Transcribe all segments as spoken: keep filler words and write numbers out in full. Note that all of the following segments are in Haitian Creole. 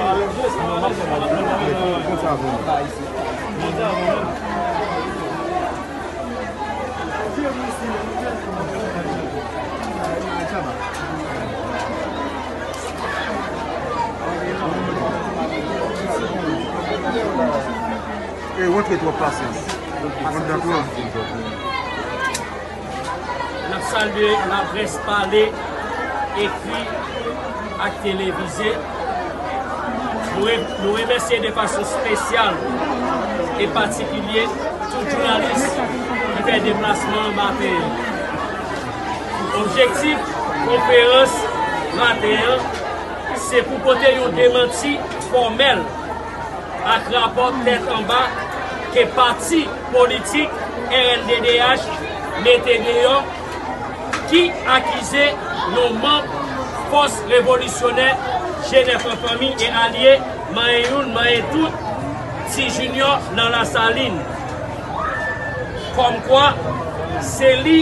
E rantre twòp pasyans. Anndan twòp. N ap salye laprès pale, ekri ak televize. Nou re-, nou remèsye de fason espesyal e patikilye tout jounalis ki fè deplasman an maten an. Objektif konferans maten an, se pou pote yon demanti fòmèl ak rapò tèt anba ke pati politik R N D D H mete deyò, ki akize yon manm Fòs Revolisyonè Jenèf an Fanmi e Alye, manyen youn, manyen tout, Ti Junior nan Lasalin. Kòmkwa, se li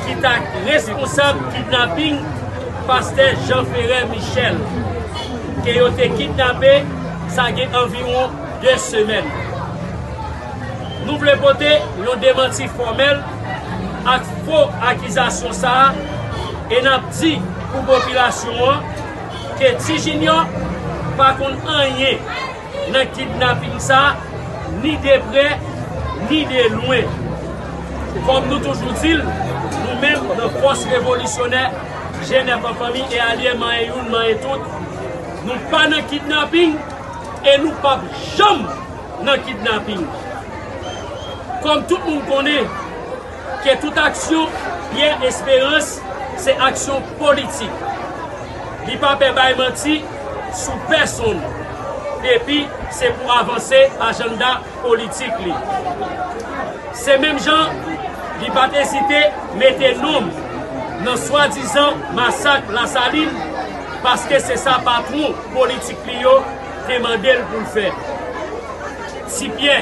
ki ta responsab kidnaping pastè Jean Ferré Michel, ke yo te kidnape, sa gen anviwon de semèn. Nou vle pote yon demanti fòmèl ak fo akizasyon sa a, e n ap di pou popilasyon an ke Ti Junior pa konn anyen nan kidnaping sa a, ni de prè, ni de lwen. Kòm nou toujou di l, nou menm nan Fòs Revolisyonè Jenèf an Fanmi e Alye, manyen youn, manyen tout, nou pa nan kidnaping e nou p ap janm nan kidnaping. Kòm tout moun konnen, ke tout aksyon Pierre Espérance se aksyon politik. Li pa pè bay manti sou pèsonn, depi se pou avanse ajanda politik li. Se menm jan li pa t ezite mete non m nan swadizan masak Lasalin, paske se sa patwon politik li yo te mande l pou l fè. Ti Pyè,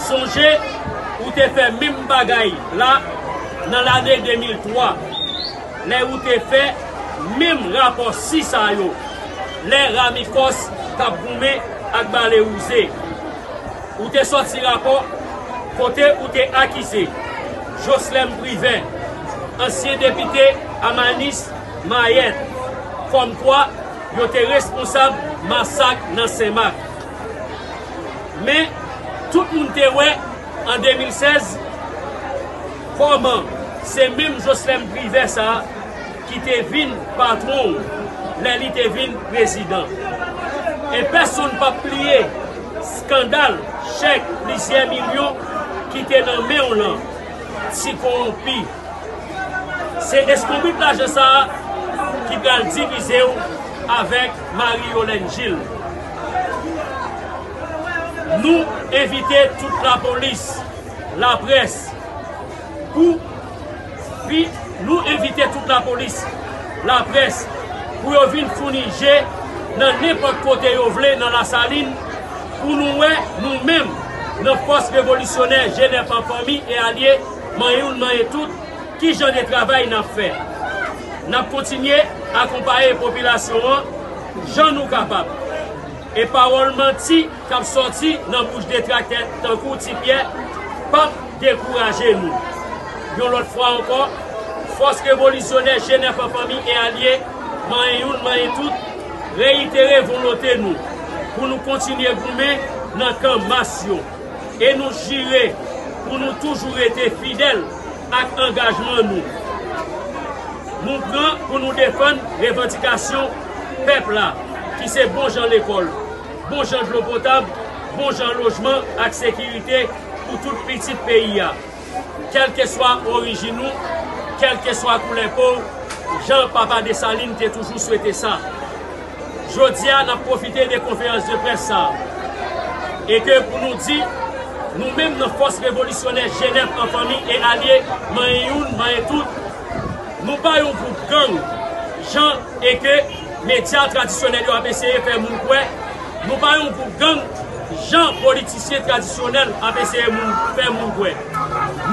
sonje ou te fè menm bagay la nan lane de mil twa, lè ou te fè menm rapò si sa yo, lè Ramikòs t ap goumen ak Bale Wouze. Ou te sòti rapò kote ou te akize Joslèm Privè, ansyen depite Amanis Mayèt, kòmkwa yo te responsab masak nan Senmak. Men, tout moun te wè an de mil sèz kòman se menm Joslèm Privè sa a ki te vin patwon w lè li te vin prezidan. E pèsonn p ap bliye eskandal chèk plizyè milyon ki te nan men w lan, ti kowonpi. Se eskonbrit lajan sa a ki pral divize w avèk Marie Yolène Gilles. Nou envite tout lapolis, laprès, pou fi-, nou envite tout lapolis, laprès, pou yo vin founi je nan nenpòt kote yo vle nan Lasalin, pou nou wè nou menm nan Fòs Revolisyonè Jenèf an Fanmi e Alye, manyen youn, manyen tout, ki jan de travay n ap fè. N ap kontinye akonpaye popilasyon an jan nou kapab. E pawòl manti k ap sòti nan bouch detraktè tankou Ti Pyè p ap dekouraje nou. Yon lòt fwa ankò, Fòs Revolisyonè Jenèf an Fanmi e Alye, manyen youn, manyen tout, reyitere volonte nou pou nou kontinye goumen nan kan mas yo. E nou jire pou nou toujou rete fidèl ak angajman nou. Nou pran pou nou defann revandikasyon pèp la, ki se bon jan lekòl, bon jan dlo potab, bon jan lojman ak sekirite pou tout pitit peyi a. Kèlkeswa orijin ou, kèlkeswa koulè po w, jan Papa Desalin te toujou swete sa. Jodi a, n ap pwofite de konferans de près sa a. E ke pou nou di, nou menm nan Fòs Revolisyonè Jenèf an Fanmi e Alye, manyen youn, manyen tout, nou pa yon gwoup gang, jan e ke medya tradisyonèl yo ap eseye fè moun kwè, nou pa yon gwoup gang, jan politisyen tradisyonèl ap eseye moun, fè moun kwè.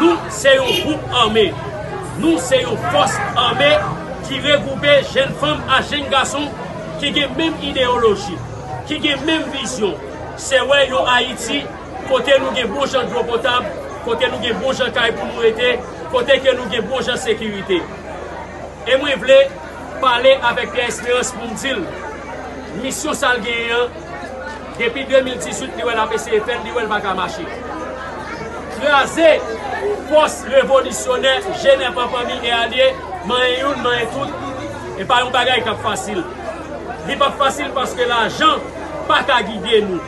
Nou se yon gwoup ame. Nou se yon fòs ame ki regwoupe jèn fanm ak jèn gason ki gen menm ideyoloji, ki gen menm vizyon, se wè yon Ayiti kote nou gen bon jan dlo potab, kote nou gen bon jan kay pou nou rete, kote ke nou gen bon jan sekirite. E mwen vle pale avèk Pierre Espérance pou m di l, misyon sa l genyen an, depi de mil dizuit, li wè l ap eseye fè l, li wè l pa ka mache. Kraze fòs revolisyonè Jenèf an fanmi e alye, manyen youn, manyen tout, e pa yon bagay k ap fasil. Li p ap fasil paske lajan pa ka gide nou.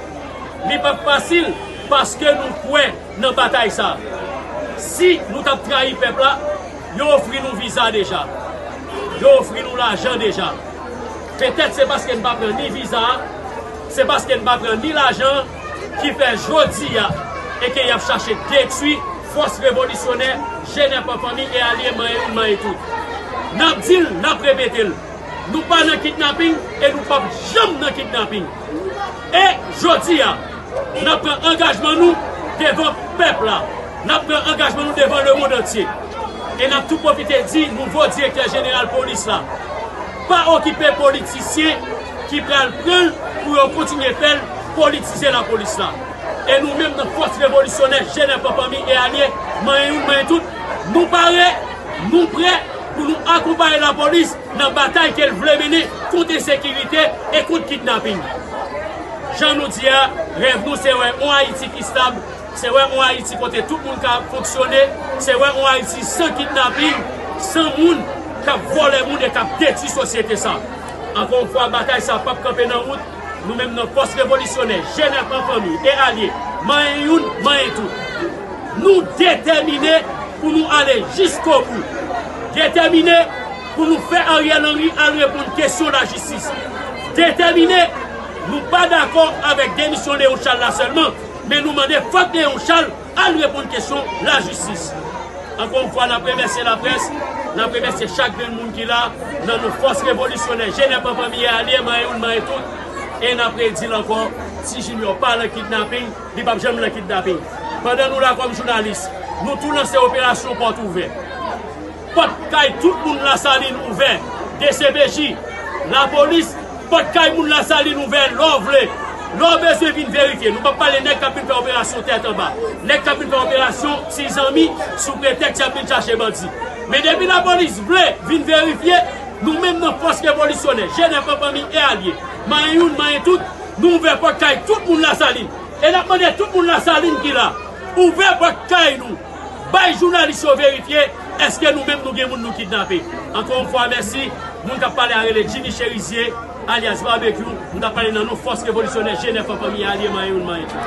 Li p ap fasil paske nou kwè nan batay sa. Si nou t ap trayi pèp la, yo ofri nou viza deja. Yo ofri nou lajan deja. Petèt se paske n pa pran ni viza a, se paske n pa pran ni lajan an ki fè jodi a e ke y ap chache detwi fòs revolisyonè Jenèf an fanmi e alye manyen youn manyen tout. N ap di l, n ap repete l. Nou pa nan kidnaping e nou p ap janm nan kidnaping. E jodi a, n ap pran angajman nou devan pèp la. N ap pran angajman nou devan lemonn antye. E n ap tou pwofite di nouvo direktè jeneral polis la, pa okipe politisyen ki pral pran l pou yo kontinye fè l politize lapolis la. E nou menm nan fòs revolisyonè Jenèf an fanmi e alye, manyen youn, manyen tout, nou pare, nou prè pou nou akonpaye lapolis nan batay ke l vle mennen kont ensekirite e kont kidnaping. Jan nou di a, rèv nou se wè yon Ayiti ki stab, se wè yon Ayiti kote tout moun ka fonksyone, se wè yon Ayiti san kidnaping, san moun k ap vòlè moun e k ap detwi sosyete sa. Ankò yon fwa, batay sa p ap kanpe nan wout. Nou menm nan fòs revolisyonè Jenèf an fanmi e alye, manyen youn, manyen tout, nou detèmine pou nou ale jiskobou. Detèmine pou nou fè Ariel Henry al reponn kesyon lajistis. Detèmine, nou pa dakò avèk demisyon Léon Charles la sèlman, men nou mande fòk Léon Charles al reponn kesyon lajistis. Ankò yon fwa, n ap remèsye laprès, n ap remèsye chak grenn moun ki la, nan non fòs revolisyonè Jenèf an fanmi e alye, manyen youn, manyen tout, e n ap redi l ankò, Ti Junior pa nan kidnaping, li p ap janm nan kidnaping. Pandan nou la kòm jounalis, nou tou lanse operasyon pòt ouvè. Pòt kay tout moun Lasalin ouvè, D C P J, lapolis, pòt kay moun Lasalin ouvè lè w vle, lè w bezwen vin verifye. Nou p ap pale nèg k ap vin fè operasyon tèt anba, nèg k ap vin fè operasyon ti zanmi sou pretèks y ap vin chache bandi. Men depi lapolis vle vin verifye, nou menm nan fòs revolisyonè, Jenèf an fanmi e alye, manyen youn, manyen tout, nou ouvè pòt kay tout moun Lasalin. E n ap mande tout moun Lasalin ki la, ouvè pòt kay nou, bay jounalis yo verifye, èske nou menm nou gen moun nou kidnape. Ankò yon fwa, mèsi. Moun k ap pale a rele Jimmy Cherizier, alyas Barbecue. Moun k ap pale nan non fòs revolisyonè Jenèf an fanmi e alye, manyen youn, manyen tout.